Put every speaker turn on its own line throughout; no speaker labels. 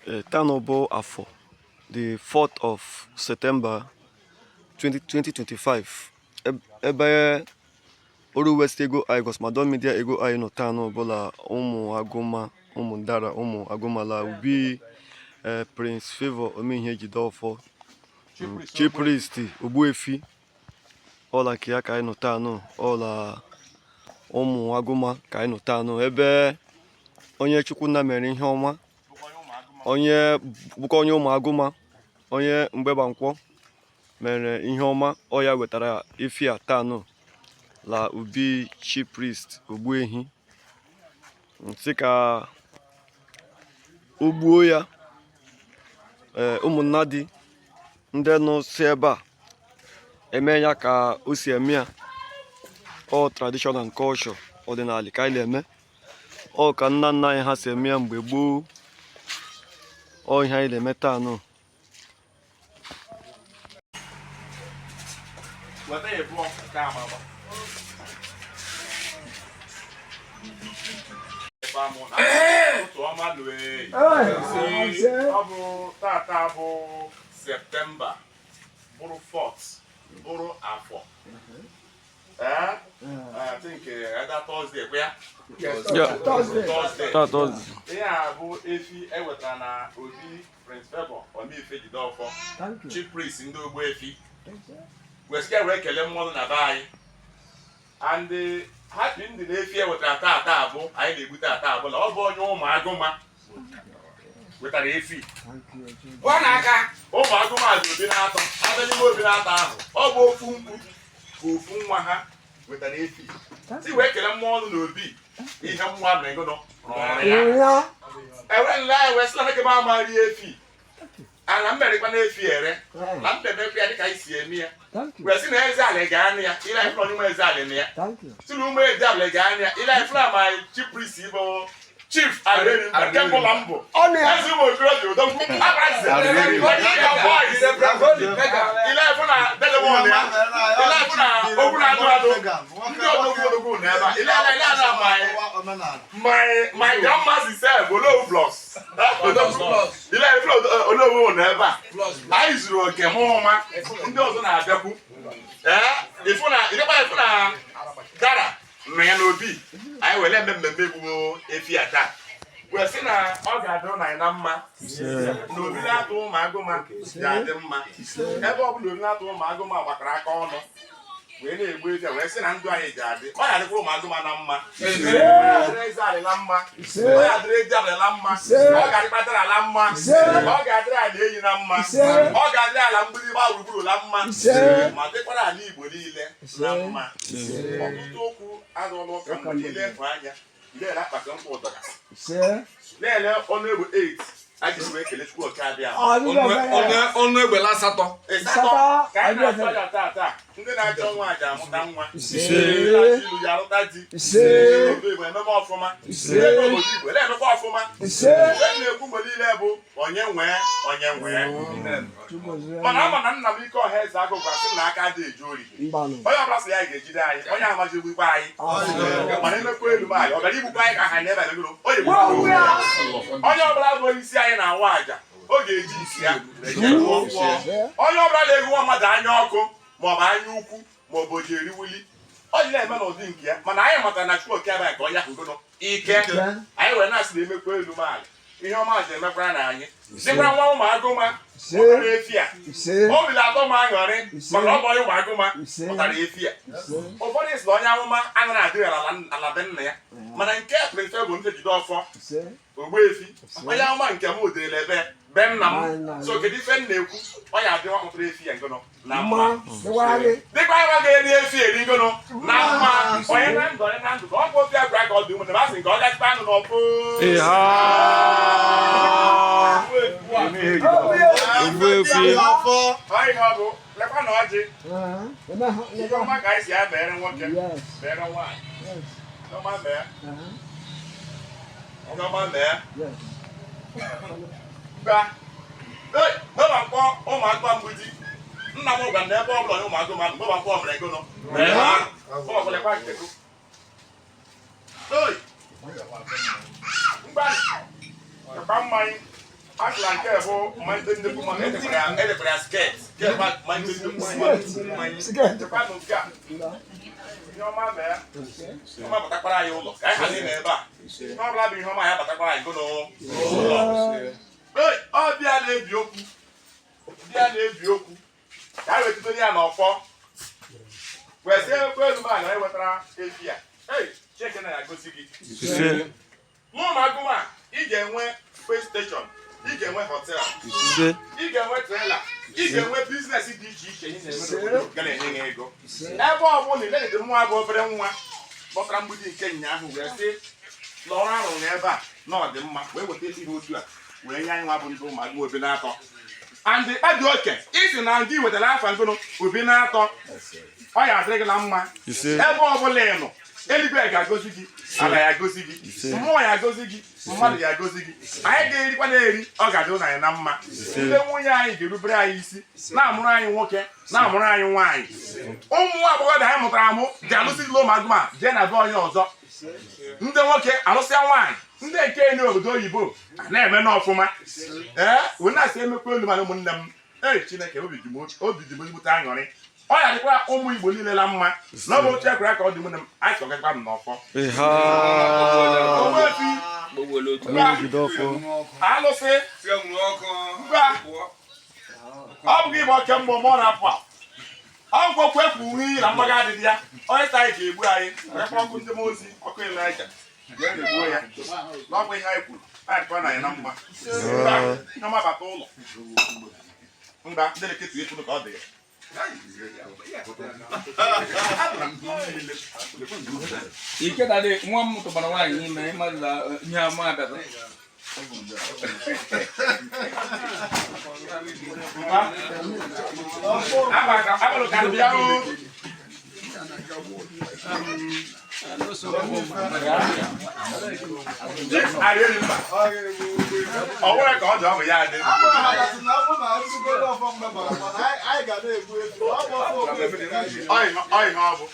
Taa bụ afọ, the 4th of September 2025, ebe Oru West Ego I Gosmadon Media Ego I nọ taa ọbụla ụmụ agụma ụmụ ndara ụmụ agụmala ubi Prince Favour Omeihe Jideofor, Chief Priest Ogbuefi ọla nke ya ka anyị nọ taa nụ, ọla ụmụ agụma ka anyị nọ taa nụ, ebe onye Chukwunna mere ihe ọma, onye bụkwa onye ụmụ agụma, onye mgbeba nkwọ mere ihe ọma, ọ ya wetara efi a taa nụ la ubi Chief Priest Ogbuehi, sị ka o gbuo ya. Ee, ụmụnna dị ndị nọ si ebe a eme ya ka o si eme ya, ọ tradition and culture, ọdịnala ka anyị na-eme, ọ ka nna nna anyị ha si eme ya mgbe gboo, ọ ihe anyị na-eme taa nụ.
Weta ya bụọ nke ama agba. Ebe amụ na ụtụ ọma lue. Ọ bụ tata bụ September bụrụ 4th bụrụ afọ. Ee, I think either Thursday kwa ya?
Yeah.
Thursday.
Taa Thursday.
Ihe a bụ efi ewetara na obi Prince Favour Omeife Jideofor, Chief Priest ndị Ogbuefi, wesịga wee kelee mmọnụ na be anyị and happy ndị na-efi ewetara tata bụ anyị na-egbu tata bụ na ọ bụ onye ụmụ agụma wetara efi.
Ọ na-aka.
Ụmụ agụma dị obi na-atọ abịa n'ime obi na-atọ ahụ, ọ bụ ofu mkpu ka ofu nwa ha wetara efi si wee kelee mmụọ na obi ihe mmụọ mere gụnụ rụrụ ya ewe nle anyị wee sị na nwoke m ama rie efi ala mmerịkwa na-efi ere na mmemekwa ya dịka anyị si eme ya, wee sị na eze ala ga-anụ ya ile anyị fụrụ onye nwe eze ala na ya, si na ụmụ eze ala ga-anụ ya ile anyị fụrụ ma chief priest bụ Chief Areri nke mbụla mbụ eze ụmụ okorobịa odogwu abaze boys ile anyị fụ na dedemon ya ile anyị fụ na ogwu na-adụ adụ ndị odogwu odogwu na ebe a ile ala ile ala my grandma's self Olowu plus ile anyị fụ na Olowu na ebe a anyị zuru oke mụ ụma ndị ọzọ na-abịakwu. Ee, ịfụ na ịdekwa ịfụ na dara nọ ya n'obi anyị were eme mmemme egbugo efi a taa, wee sị na ọ ga-adịrụ na anyị na mma na obi na-atụ ụmụ agụma ga-adị mma ebe ọ bụla obi na-atụ ụmụ agụma gbakọrọ aka ọnụ wee na-egbu efi a, wee sị na ndụ anyị ga-adị, ọ ga-adịkwara ụmụ agụma na mma, ọ ga-adịrị eze alị na mma, ọ ga-adịrị ezi alị na mma, ọ ga-adịkwa dara na mma, ọ ga-adịrị ala enyi na mma, ọ ga-adịrị ala mgbidi gba gburugburu na mma, ma dịkwara ala Igbo niile na mma. Ọtụtụ okwu adọla ụka mgbe niile hụ anya na-ele akpati nkwụ ụdọgasị na-ele ọnụ egbe 8 a ga-esi wee kelee Chukwu oke abịa.
Ọnụ egbe la asatọ.
Ịsatọ ka anyị na-achọ ya taa taa, ndị na-achọ nwa aja amụta nwa, ndị na-achọ ilu ya alụta di, ndị obodo Igbo ememe ọfụma, ndị obodo Igbo na-emekwa ọfụma. Ife m na-ekwu mgbe niile bụ onye nwee onye nwee, mana ama na nna m ike ọha eze agụ gwara sị na aka adịghị eju ori. Onye ọbụla sị ya ga-ejide anyị, onye amaji egbukwa anyị, mana emekwa elu anyị ọ bịara igbukwa anyị ka ha na-ebe emegoro onye onye ọbụla bụ onye isi anyị na-awa aja ọ ga-eji isi ya. Onye ọbụla na-egwu nwa mmadụ anya ọkụ maọbụ anya ukwu maọbụ o ji eriwuli ọ dị na-eme n'ụdị nke ya, mana anyị matara na Chukwu oke abịa ka onye ahụ gono ike anyị wee na-asị na emekwa elu maala ihe ọma ji emekwara na anyị dịkwara nwa ụmụ agụma pụtara efi a, obi na-atọ m aṅụrị maka ọ bụ onye ụmụ agụma pụtara efi a. Ụfọdụ sị na onye amụma anaghị adịghị ala be nna ya, mana nke Prince Favour Omeife Jideofor Ogbuefi onye amụma nke m dịrị ebe be nna m, so kedu ife m na-ekwu? Ọ ya adị nwa kpụtara efi ya ngono na mma, dịkwa nwa ga-eri efi eri ngono na mma, onye na ndụ, onye na ndụ ka ọ bụ obi agwara ka ọ dị ụmụ masị nke ọ gachikwa anụ n'ọkụ.
Ogbuefi.
Ọ ihe ọ bụ lekwa na ọjị ihe ọma ka anyị si ya mere nwoke mere nwaanyị, ihe ọma mee, ihe ọma mee gba mgbe mkpọ ụmụ agụma mgbidi nna m gwara na ebe ọ bụla onye ụmụ agụma mgbe mkpọ mere ego nọ lekwa nke gị. Oi! Mgbanị, lekwa mmanya. Asịla nke bụ mmanya nnekwu mmanya, edekwara ya skirt. Nke bụ mmanya nnekwu mmanya. Chekwanụ nke a. Ihe ọma mee. Ihe ọma batakwara anyị ụlọ. Ka anyị ghara ịnọ ebe a. Ihe ọbụla bụ ihe ọma ya batakwara anyị gono ụlọ. Ei, ọ bịa na-ebi okwu. Bịa na-ebi okwu. Ka anyị wetụtara ya n'ọfọ. Wee ekwe elu ma na wetara efi a. Ei, Chineke na ya gosi gị.
Ise.
N'ụmụagụma, ị ga-enwe fuel station, ị ga-enwe hotel,
Ise.
ị ga-enwe trailer, ị ga-enwe business dị iche iche ị na-eme n'obodo ga na-enye gị ego. Ebe ọ bụla ilegide nwa bụ obere nwa kpọtara mgbidi nke ụnyaahụ wee sị na ọrụ arụrụ ebe a na ọ dị mma, wee weta ihe otu a wee nye anyị nwa bụ ndị ụmụagụ obi na-atọ and kpadị oke isi na ndị wetara afa ngono obi na-atọ, ọ ya adịrị gị na mma.
Ise.
Ebe ọ bụla ị nọ, eluigwe ga-agozi gị, ala ya agozi gị, mmụọ ya agozi gị, mmadụ ya agozi gị. Anyị ga-erikwa na-eri, ọ ga-adị anyị na mma. Ndị nwunye anyị ga-erubere anyị isi, na-amụrụ anyị nwoke, na-amụrụ anyị nwaanyị. Ụmụ agbọghọbịa anyị mụtara amụ ji alụsị ụlọ ụmụagụma jee na be onye ọzọ. Ndị nwoke alụsịa nwaanyị, ndị nke enu obodo oyibo a na-eme n'ọfụma. Ee, wee na-asị emekwa elu mana ụmụnne m, ee, Chineke, obi dị m ezigbote aṅụrị. Ọ ya dịkwa ụmụ Igbo niile la mma na ọ bụ otu ekwere ka ọ dị. Ụmụnne m, anyị sọ gakwa m n'ọfọ.
Ịha.
Ogbuefi.
Mmiri ọfọ.
Alụsị ngwa, ọ bụghị ịgba oke mmụọ ma ọ na-apụ apụ. Ọ gwọkwa ekwu iyi na mgbaga adịghị ya. Onye sị anyị ga-egbu anyị ekwe ọkụ ndị mmụọ ozi ọkụ Elaịja ga-egbuo ya n'ọkwa. Ihe anyị kwuru anyị dịkwa na ya na mma. Mba, ihe ọma bata ụlọ. Mba, ndị na-eketu etu ka ọ dị ya.
Ike dadị nwa m tụbara nwaanyị n'ime ịmadụ na ihe ama abịata.
Abalị ka bịa o. Arị elu mba. Ọ nwere ka ọ dị, ọ bụ ya dị. Ọ ihe ọ ihe ọ bụ.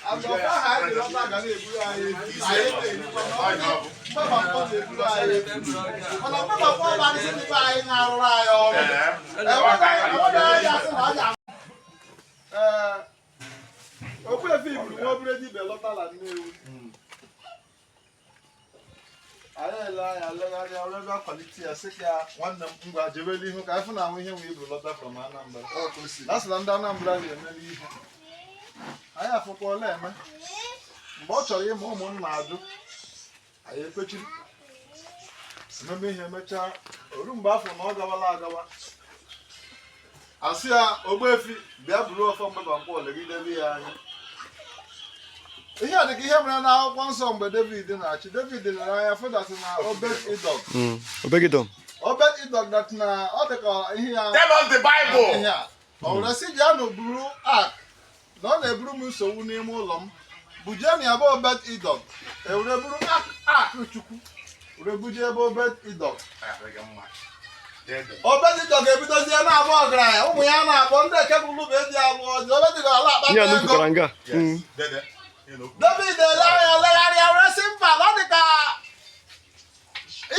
Ọ ihe ọ bụ. Ee.
Ee, Ogbuefi buru nwa obere dibịa lọtala Nnewi. Anyị ele anya legharịa ọrụ ebe akwalite ya, sị ka nwanne m, ngwa, jebe n'ihu ka anyị fụ na ahụ ihe nwe iburu lọta from Anambra. Na sị na ndị Anambra na-emeli ihe anyị afụkwala eme. Mgbe ọ chọrọ ịma ụmụnna ajụ, anyị ekwechiri ememe ihe emechaa oru. Mgbe afọ na ọ gawala agawa, asị ya, Ogbuefi, bịa buru ọfọ mgbeba mkpọ legidebe ya anya. Ihe a dịka ihe mere n'akwụkwọ nsọ mgbe David na-achị. David lere anya fụdasị na Obed Edom.
Obegidom.
Obed Edom that na ọ dịka ihe ya.
Tell us the Bible.
Ihe a ọ were sị, jianụ buru ark na ọ na-eburu m nsogbu n'ime ụlọ m, bujenụ ya bụ Obed Edom. Ewere buru ark Chukwu were buje ebe Obed Edom. Obed Edom ga-ebidozie na-abụ ọgaranya, ụmụ ya na-akpọ ndị ekebụlụ bụ eji alụ ọjị. Obed Edom ala akpata
Ihe a
ego.
nupụtara nga.
Dede.
David ele anya legharịa were sị mba, na ọ dị ka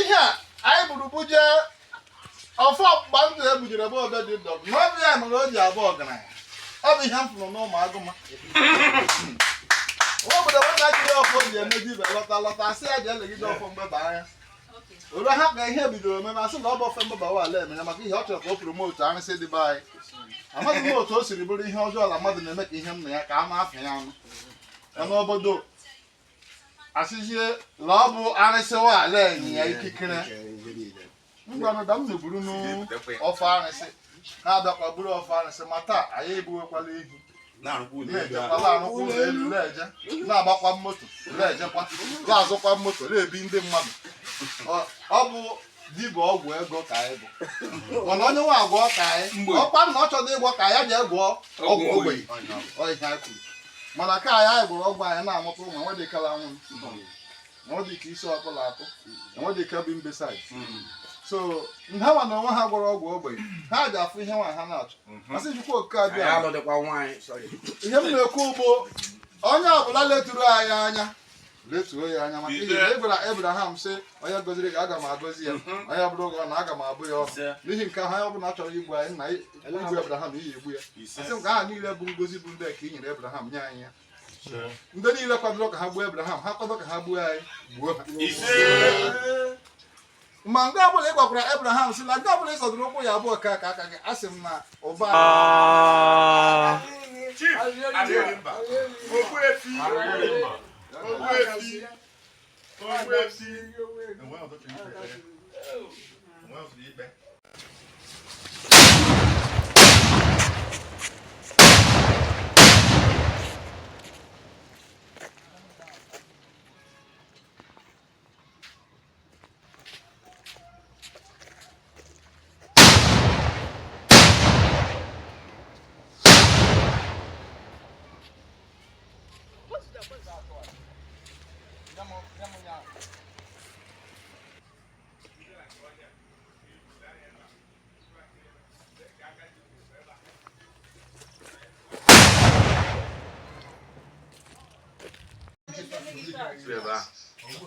ihe a anyị buru buje ọfọ ọgbụgba ndụ e bujere ebe Obed Edom na ọ bụ ya mere o ji abụ ọgaranya. Ọ bụ ihe m fụrụ n'ụmụ agụma nwa obodo nweta jiri ọfọ ji eme dibịa lọta lọta, asị ya ji elegide ọfọ mgbeba anya olu ha ka ihe bidoro ememe. Asị na ọ bụ ọfọ mgbeba wa ala eme ya maka ihe ọ chọrọ ka o promote arụsị dị be anyị. Amaghị m otu o siri bụrụ ihe ọjọọ na mmadụ na-eme ka ihe m na ya ka a na-afọ ya anụ na n'obodo, asịzie na ọ bụ arụsị wa ala enyi ya ikikere. Ngwanụ, da m na-eburu n'ọfọ arụsị na-abịakwa buru ọfọ arụsị. Ma taa anyị egbuwekwala ehi, na-ejekwa na-arụkwa ụlọ elu, na-eje na-agbakwa moto, na-ejekwa na-azụkwa moto, na-ebi ndị mmadụ. Ọ bụ dibịa ọgwụ ego ka anyị bụ, mana onye nwe agwọ ka anyị ọkwa na ọ chọrọ ịgwọ ka ya jee gwọọ ọgwụ ogbenye. Ọ ihe anyị kwuru, mana ka anyị gwọrọ ọgwụ, anyị na-amụta ụmụ enwedịkala anwụ, enwedịka isi ọbụla atụ, enwedịka bụ imbecile. So ha nwa na onwe ha gwọrọ ọgwụ ogbenye, ha ji afụ ihe nwa ha na-achọ. Asị Chukwu Okike abịa. Ihe m na-ekwu ugbo, onye ọbụla letụrụ anyị anya Letuo ya anya maka ihi na ị gwara Abraham sị onye gọziri gị aga m agọzi ya, onye bụrụ gị ọnụ aga m abụ ya ọnụ. N'ihi nke ahụ onye ọbụla chọrọ igbu anyị na igbu Abraham iyi egbu ya. Asị m ka aha niile bụ ngozi bụ ndị a ka i nyere Abraham nye anyị ya. Ndị niile kwadoro ka ha gbuo Abraham, ha kwado ka ha gbuo anyị, gbuo ha. Ma mgbe ọbụla ị gwakwara Abraham sị na mgbe ọbụla ị zọdoro ụkwụ ya abụọ ka aka gị, asị m na ụba
Chief Adaerimba, Ogbuefi, Ogbuefi, Ogbuefi. Enwe ọzọ chọrọ ikpe ekpere. Enwe ọzọ ikpe.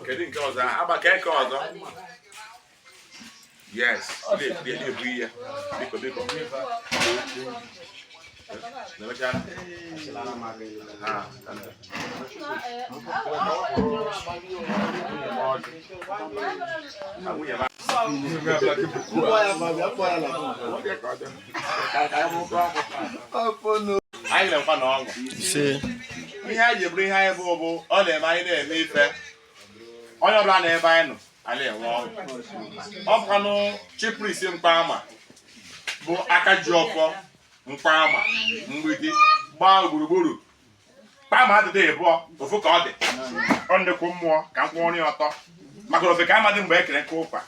Kedu nke ọzọ? Agbake nke ọzọ. Yes, na-ebu na-ebu ihe. Biko biko. Na-emechara. Ah, nwunye m. Anyị na-ekwa na ọṅụ.
Ise.
Ihe anyị ji bụrụ ihe anyị bụ bụ ọ na-eme anyị na-eme ife onye ọbụla na ebe anyị nọ anyị enwe ọṅụ. Ọ bụkwanụ Chief Priest Mkpama bụ aka ji ọfọ Mkpama mgbidi gbaa gburugburu. Mkpama adịdị ịbụọ, ofu ka ọ dị. Ọ ndịkwu mmụọ ka nkwụ nri ọtọ maka ofe ka amadị mgbe e kere nke ụkwa.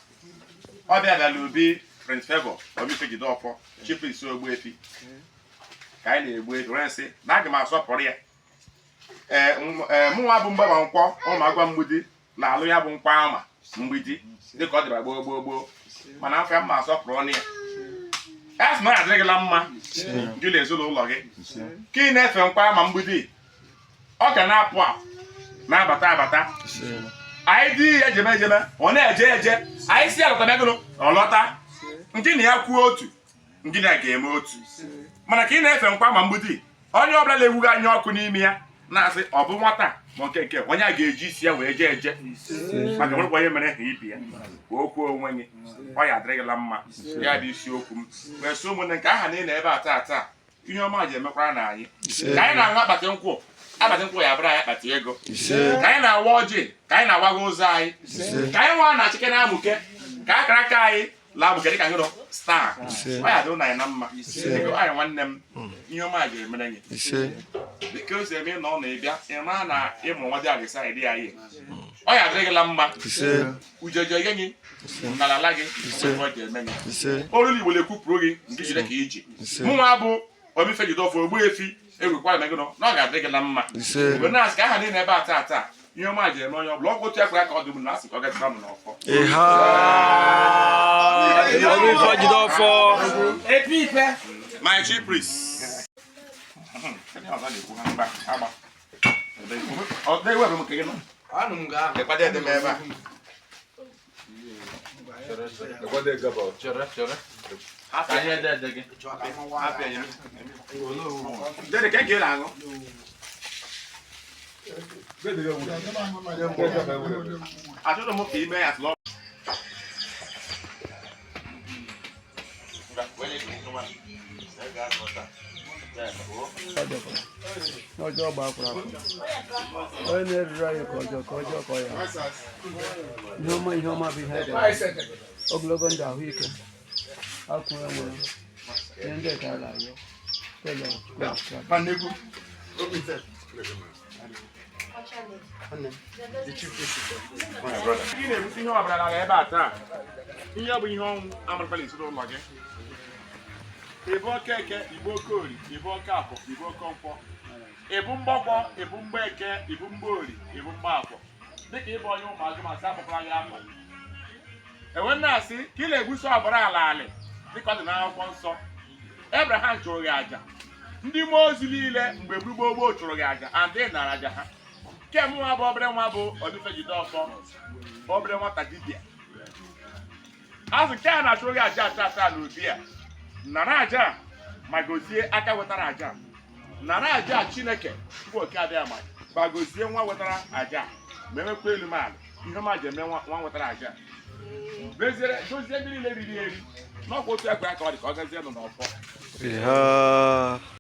Ọ bịa bịala obi Prince Favour Obife Jide Ọfọ Chief Priest Ogbuefi ka anyị na-egbu efi were sị na aga m asọpụrụ ya. Ee, mụnwa bụ Mgbaba Nkwọ Ụmụagwa Mgbidi na-alụ ya bụ Mkpama Mgbidi dịka ọ dịbara gboo gboo gboo, mana afọ ya mma asọpụrụ ọnụ ya. A sị na ọ adịrị gị la mma gị na ezinụlọ gị ka ị na-efe Mkpama Mgbidi, ọ ga na-apụ apụ na-abata abata. Anyị dị ya ejeme ejeme, ọ na-eje eje. Anyị si alọta bịagoro ọ lọta, nke na ya kwuo otu, nke na ya ga-eme otu. Mana ka ị na-efe Mkpama Mgbidi, onye ọbụla na-ewughị anya ọkụ n'ime ya na-asị ọ bụ nwata ma nke nke onye a ga-eji isi ya wee jee eje, maka nwekwa onye mere ha ibi ya ka o kwuo onwe gị, ọ ya adịrị gị la mma. Ya bụ isiokwu m wee sị ụmụnne nke aha niile ebe a taa taa, ihe ọma ji emekwara na anyị ka anyị na-aṅụ akpati nkwụ, akpati nkwụ ya bụrụ anyị akpati ego, ka anyị na-awa ọjị, ka anyị na-awaghị ụzọ anyị, ka anyị nwa na-achịke na-amụke, ka akara aka anyị laa-amụke dịka hero star. Ọ ya adịrị anyị na mma. Ego anyị nwanne m, ihe ọma ga-emere gị dịka o si eme na ọ na-ebịa ị mara na ịmụ nwa dị agịsa ịdị ya ihe ọ ya adịrị gị la mma. Ujeje gị gị nalala gị ọ ga-eme gị olu Igbo na-ekwupụrụ gị nke jide ka iji mụnwa bụ Obife Jide Ọfọ Ogbuefi egwekwa eme gị nọ na ọ ga-adịrị gị na mma. Mgbe na-asị ka aha niile ebe a taa taa, ihe ọma ji eme onye ọbụla ọgwụ otu ya kwere ka ọ dị m na asị ka ọ gazikwa m n'ọfọ.
Obife Jide Ọfọ.
My Chief Priest. Agba. Ọ dị m nke gị nọ. Lekwa dị m ebe a. Dede ka ị na-aṅụ. Achọrọ m ka ime ya tụlọ.
N'ọjọọ gba akwụrụ akwụ onye na-eruru anyị ka ọjọọ ka ọjọọ ka ọ ya ihe ọma, ihe ọma bụ ihe dị ogologo ndụ, ahụike, akwụ enwere ihe ndị ka a ga-ayọ tele Chukwu.
Ị na-ebute ihe ọbara n'ala ebe a taa. Ihe ọ bụ ihe ọnwụ amarakwala ezinụlọ gị. Ịbụ oke eke, ịbụ oke ori, ịbụ oke afọ, ịbụ oke nkwọ, ịbụ mgbọkwọ, ịbụ mgbeke, ịbụ mgbeori, ịbụ mgbaafọ. Dịka ịbụ onye ụmụazụ masị akpọkwara gị afọ. Enwe na-asị ka ị na-egbuso ọbara ala alị dịka ọ dị n'akwụkwọ nsọ. Abraham chụrụ gị aja. Ndị mmụọ ozi niile mgbe gboo gboo chụrụ gị aja, and ị nara aja ha. Nke mụnwa bụ obere nwa bụ Olifejide Ọfọ, obere nwata dibịa. Azụ nke a na-achụrụ gị aja ata ata n'obi a, nara aja a ma gozie aka wetara aja a. Nara aja a, Chineke Chukwu Oke Abịa ma gozie nwa wetara aja a, ma emekwa elu m ala ihe ma ji eme nwa nwa wetara aja a. Meziere dozie ndị niile riri eri n'ọkwa otu ekwe aka ọ dị ka ọ gazie nọ n'ọfọ.
Ha.